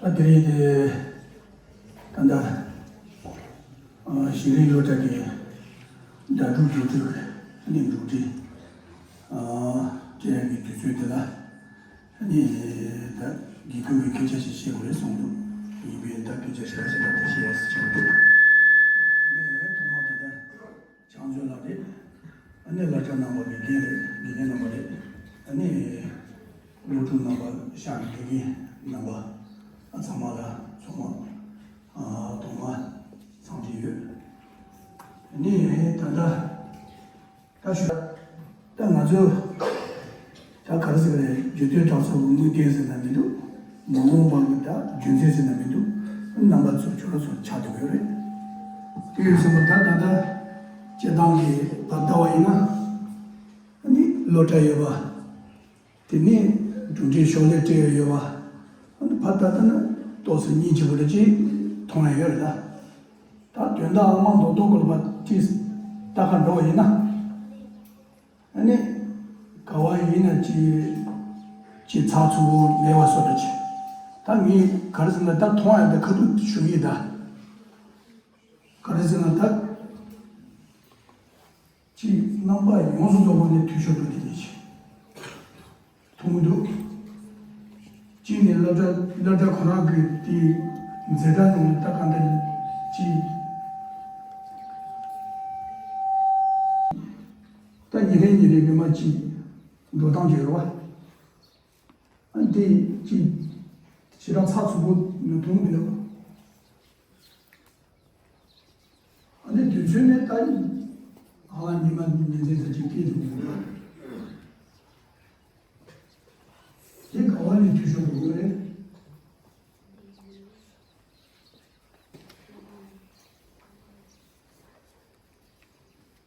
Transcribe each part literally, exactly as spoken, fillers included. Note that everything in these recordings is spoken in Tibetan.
ད་དེ་རིང་དེ་ད་ལྟ་ཨ་ཞིང་ལས་སློབ་གྲྭ་གི་ཟླ་དྲུག་མཇུག་སྒྲིལ་གནས་མཇུག་སྒྲིལ་ཨ་སྤྲད་ཡག་གི་དུས་ཚོད་དེ་ལ་ཨ་ནི་ད་དགེ་སྐོས་ཀྱི་སྐད་ཆ་ཞིག་བཤད་དགོས་རེད་གསུངས་འདུག་ཡིན་པས་ད་སྐད་ཆ་ཞེ་དྲག་ཞིག་ལ་ད་བཤད་ཡག་ཞིག་བྱུང་འདུག་ངས་ཐོག་མར་ད་ལྟ། བྱང་ཆུབ་ལགས་རེད། ཨ་ནི་བླ་གྲྭ་རྣམ་པ་དགེ་རྒན་རེད། དགེ་རྒན་རྣམ་པ་རེད། ཨ་ནི་སློབ་ཕྲུག་རྣམ་པ་ཤག་གི་དགེ་རྒན་རྣམ་པ་ཨ་ཚང་མ་ལ་ཚང་མ་ཨ་ཐོག་མར་འཚམས་འདྲི་ཡོད། ཨ་ནི་ད་ལྟ་ད་ཞུ་ད་ང་ཚོ་ད་ག་རེ་ཟེར་རེད། རྒྱུ་མཐུན་གྲངས་ཚང་གི་དངོས་བསྟན་ཟེར་ན་མི་འདུག་མ་འོངས་པ་གི་ད་རྒྱུ་མཚན་ཟེར་ན་མི་འདུག་རྣམ་པ་ཚོ་ཁྱོད་རང་ཚོ་ཆགས་འདུག་ཡོད་རེད། དེ་ཡོད་ཙང་ད་ད་ལྟ་སྤྱིར་བཏང་གི་བར་ལྟ་བ་ཡིན་ན་ཨ་ནི་སློབ་གྲྭ་ཡོད་པ། དེ་ནས་གྲུབ་འབྲས་ཤོག་ལྷེ་སྤྲད་ཡོད་པ། ཨ་ནི་བར་ལྟ་ལྟ་ན་ཏོག་ཙམ་སྙིང་རྗེ་པོ་འདྲ་ཅིག་མཐོང་ཡ་ཡོད་རེད་ད། ད་དོན་དག་ཨང་མང་རྡོག་རྡོག་སྐོར་ལ་ཕར་ཁྲིད་ལྟ་ག་འགྲོ་བ་ཡིན་ན། ཨ་ནི་ག་བ་ཡིན་ན་ཅི་ཅི་ཚགས་ཚུད་པོ་མེད་པ་བཟོ་འདྲ་ཅིག་ད་ངས་ག་རེ་ཟེར་ན་ད་མཐོང་ཡ་ད་ཁ་ཐུག་ཞུ་གི་ད། ག་རེ་ཟེར་ན་ད་ཅི་རྣམ་པ་ཡོངས་སུ་རྫོགས་པ་ནས་འཐུས་ཤོར་འགྲོ་དེ་ནས་ཅི་མཐོང་གི་འདུག་གཅིག་ནས་སློབ་གྲྭ་སློབ་གྲྭ་ཁོ་རང་གི་དེ་འཛིན་གྲྭ་ནང་ལ་ད་ག་འདྲ་ཅི། ད་ཉིན་རེ་ཉིན་རེ་མི་མང་གཅིག་འགྲོ་སྟངས་ཅིག་ཡོད་རེད་བ། ཨ་འདི་གཅིག་ཞེ་དྲག་ཚགས་ཚུད་པོ་མཐོང་མི་འདུག་ཨ་འདི་དུས་ཚོད་ནས་ད་ཨ་ཉི་མ་ཉིན་མཚན་ཙམ་ཅིག་སྐྱེལ་ཐུབ་མི་འདུག་དེ་ག་བ་ནས་འཐུས་ཤོར་འགྲོ་གི་རེད།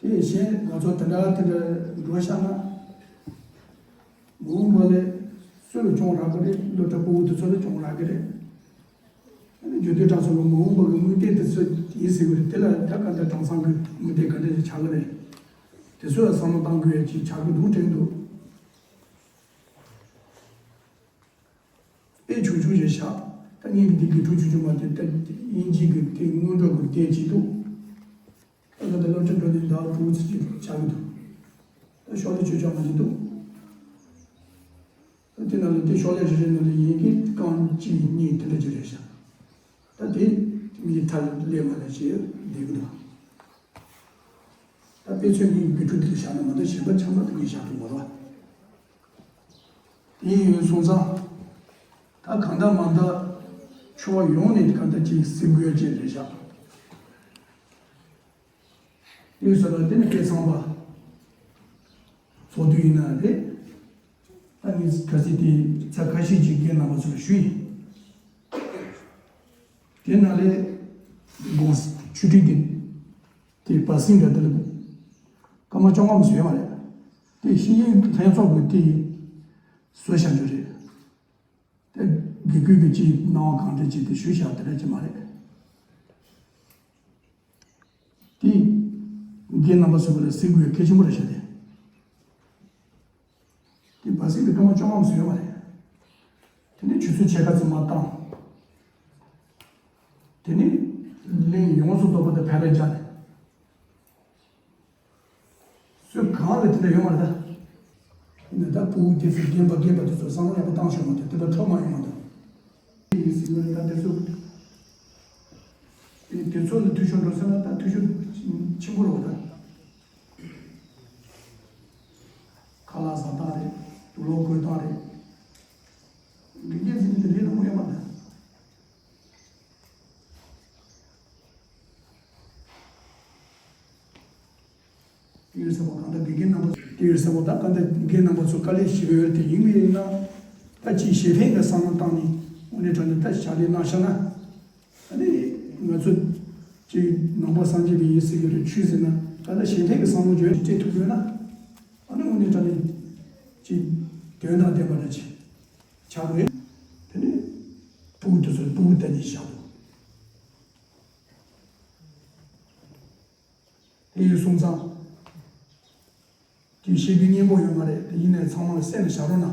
དེ་བཞིན་ང་ཚོ་དེ་འདྲ་དེ་འདྲ་འགྲོ་བཞག་ན། མ་འོངས་པ་ལ་སུ་ལ་སྦྱོང་རག་གི་རེད། སློབ་གྲྭ་ཕྲུ་གུ་དེ་ཚོ་ལ་སྦྱོང་རག་གི་རེད། ཨ་ནི་རྒྱུ་མཐུན་གྲངས་ཚང་གི་མ་འོངས་པ་གི་དངོས་བསྟན་དེ་ཚོ་ཡིན་ཟེར་གི་རེད། དེ་ལ་ད་ག་འདྲ་གྲངས་ཚང་གི་དངོས་བསྟན་ག་འདྲ་ཞིག་ཆགས་གི་རེད། དེ་ཚོ་ལ་བསམ་བློ་གཏང་དགོས་ཡ་ཅིག་ཆགས་ཀྱི་འདུག་དྲན་འདུག་དཔེ་ཆུང་ཆུང་ཞིག་བཞག་ད་ངས་ཀྱི་དེ་དགེ་ཕྲུག་ཆུང་ཆུང་མ་དེ་ད་དབྱིན་ཇི་གི་དེ་སྔོན་འགྲོ་གི་དེ་བྱེད་འདུག་ད་ད་ལྟ་སློབ་ཁྲིད་འགྲོ་དུས་ཟླ་བ་དྲུག་ཙམ་ཅིག་ཆགས་ཀྱི་འདུག་ད་ཤོག་ལྷེ་ཆོས་ཆོག་མ་བྱེད་འདུག་ད་དེ་ནང་ལ་དེ་ཤོག་ལྷེ་རེ་རེ་ནང་ལ་ཡི་གེ་རྐང་གཅིག་གཉིས་དེ་འདྲ་ཅིག་རེད་ཤག་ད་དེ་མི་ཐ་ལེ་མ་ལེ་ཞེས་བསྡད་ཀྱི་འདུག་ད་དཔེ་མཚོན་གྱི་དགེ་ཕྲུག་འདི་ལ་བཞག་ན་མ་གཏོགས་གཞན་པ་ཆ་ཚང་དེ་གས་བཞག་ཐུབ་མ་རེད། དེ་ཡིན་སོང་ཙང་། ད་གང་ལྟར་མ་ལྟར་ཕྱོགས་ཡོངས་ནས་གང་ལྟར་ཅིག་སེམས་འགུལ་ཅན་རེད་བཞག་དེ་ཡིན་སོང་ཙང་དེ་ནི་སྐད་ཚང་པ་ཚོགས་འདུ་ཡིན་ན་རེད། ད་ངས་གལ་སྲིད་དེ་ཚར་ཁ་ཤས་ཅིག་རྒན་རྣམ་པ་ཚོ་ལ་ཞུས་ཡིན། དེ་ནང་ལས་དགོངས་ཆུ་ཁྲིད་དེ་དེ་བར་སྲིད་འདྲ་དེ་ལ་སྐར་མ་བཅོ་ལྔ་མ་བཟོས་མ་རེད། དེ་ཤེས་ཡོན་ལྷན་ཚོགས་ཀྱི་དེ་བཟོ་བཞག་རྒྱུ་རེད། དེ་དགེ་སྐོས་ཀྱི་ཅིག་སྣང་བ་གང་འདྲ་ཅིག་དེ་ཞུས་བཞག་དེ་འདྲ་ཅིག་མ་རེད། དེ་རྒན་རྣམ་པ་ཚོ་ལ་གཟིགས་དགོས་གལ་ཆེན་པོ་རེད་ཤག་དེ། དེ་བར་སྲིད་དེ་སྐར་མ་བཅོ་ལྔ་མ་བཟོས་མ་རེད། དེ་ནས་ཆུ་ཚོད་ཕྱེད་ཀ་ཙམ་མ་བཏང་། དེ་ནས་གླེང་ཡོངས་སུ་རྫོགས་པ་དེ་ཕར་ར་རྒྱག་ནས། སུ་གང་ལ་དེ་འདྲ་ཡོང་བ་རེད་ད། ཡིན་ན་ད་ཕྲུ་གུ་དེ་ཚོས་རྒན་པ་རྒན་པ་དེ་ཚོ་བསམ་བློ་ཡག་པོ་བཏང་ཤོག་མ་གཏོགས་དེ་འདྲ་འཕྲོ་མ་ཡོང་བ་དང་། དེ་ཡིན་ཟེར་ན་ད་དེ་ཚོ། དེ་དེ་ཚོ་ལ་འཐུས་ཤོར་འགྲོ་ཟེར་ན་ད་འཐུས་ཤོར་ཆེན་པོ་རེད་བ་ད། ཁ་ལག་ཟ་སྟངས་རེད། དུག་ལོག་གོན་སྟངས་རེད། འགྲིག་གི་ཟེར་ནས་དེ་འདྲའི་ལ་མོ་ཡོང་བ་ད། དེ་ཡོད་ས་པོ་གང་ལྟར་དགེ་རྒན་རྣམ་པ་ཚོ་དེ་ཡོད་ས་པོ་ད་གང་ལྟར་དགེ་རྒན་རྣམ་པ་ཚོ་དཀའ་ལས་ཞེ་པོ་ཡོད་དེ་ཡིན་གྱི་ཡིན་ན། ད་ཅིག་གཞན་ཕན་གྱི་བསམ་བློ་བཏང་ནས་དངོས་གནས་དྲང་གནས་ད་ཕྱག་ལས་གནང་ཤག་ན། ཨ་ནི་ང་ཚོ་ཅིག་ནང་པ་སངས་རྒྱས་པའི་ཡིན་ཟེར་གྱི་རེད་ཆོས་ཟེར་ན་ད་ལྟ་གཞན་ཕན་གྱི་བསམ་བློ་བརྗོད་སྤྲད་ཐུབ་ཡོད་ན། ཨ་ནི་དངོས་གནས་དྲང་གནས་ཅིག་དོན་དང་ལྡན་པ་འདྲ་ཅིག་ཆགས་དགོས། དེ་ནས་ཕྲུ་གུ་དེ་ཚོ་ཕྲུ་གུ་ལྟ་ནས་བཞག་དགོས། དེ་ཡིན་སོང་ཙང་། དེ་བཤད་རྒྱུ་སྙན་པོ་ཡོད་མ་རེད་དེ་ཡིན་ནའི་ཚང་མ་ལ་གསན་ནས་བཞག་རོགས་གནང་།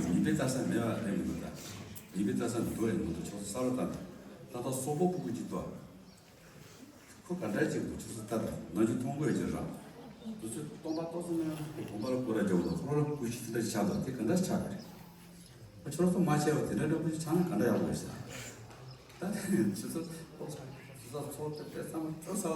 ཚོ་ཉིན་པའི་རྩྭ་ས་མེད་པ་རེད་མི་འདུག་ད། ཉིན་པའི་རྩྭ་ས་འདུག་ཡོད་མི་འདུག་ཁྱོད་ཚོ་བསམ་བློ་བཏང་། ད་ལྟ་སོག་པོ་ཕྲུ་གུ་གཅིག་འདུག་ཁོ་ག་འདྲ་ཅིག་འདུག་ཁྱོད་ཚོ་ལྟ་དང་། ནམ་རྒྱུན་མཐོང་གི་ཡོད་ཀྱི་རེད། དུས་ཚོད་སྟོང་པ་ཏོག་ཙམ་ནས་དགོན་པ་ལ་སྐོར་ར་རྒྱག་འདུག་ཁོ་རང་ལ་སྐུ་ཞིག་དེ་འདྲ་ཞིག་ཆགས་འདུག་དེ་ག་འདྲ་ཞིག་ཆགས་པ་རེད། ཁོ་ཁྱོད་ཚོ་མ་བྱས་པ་དེ་འདྲ་འདྲ་སྐུ་ཞིག་ཆགས་ན་ག་འདྲ་ཡག་པོ་རེད་ཟེར། ད་ཁྱོད་ཚོ་ཏོག་ཙམ་ཚོགས་དེ་དེ་ཚང་མ་སྐྱོ་ས།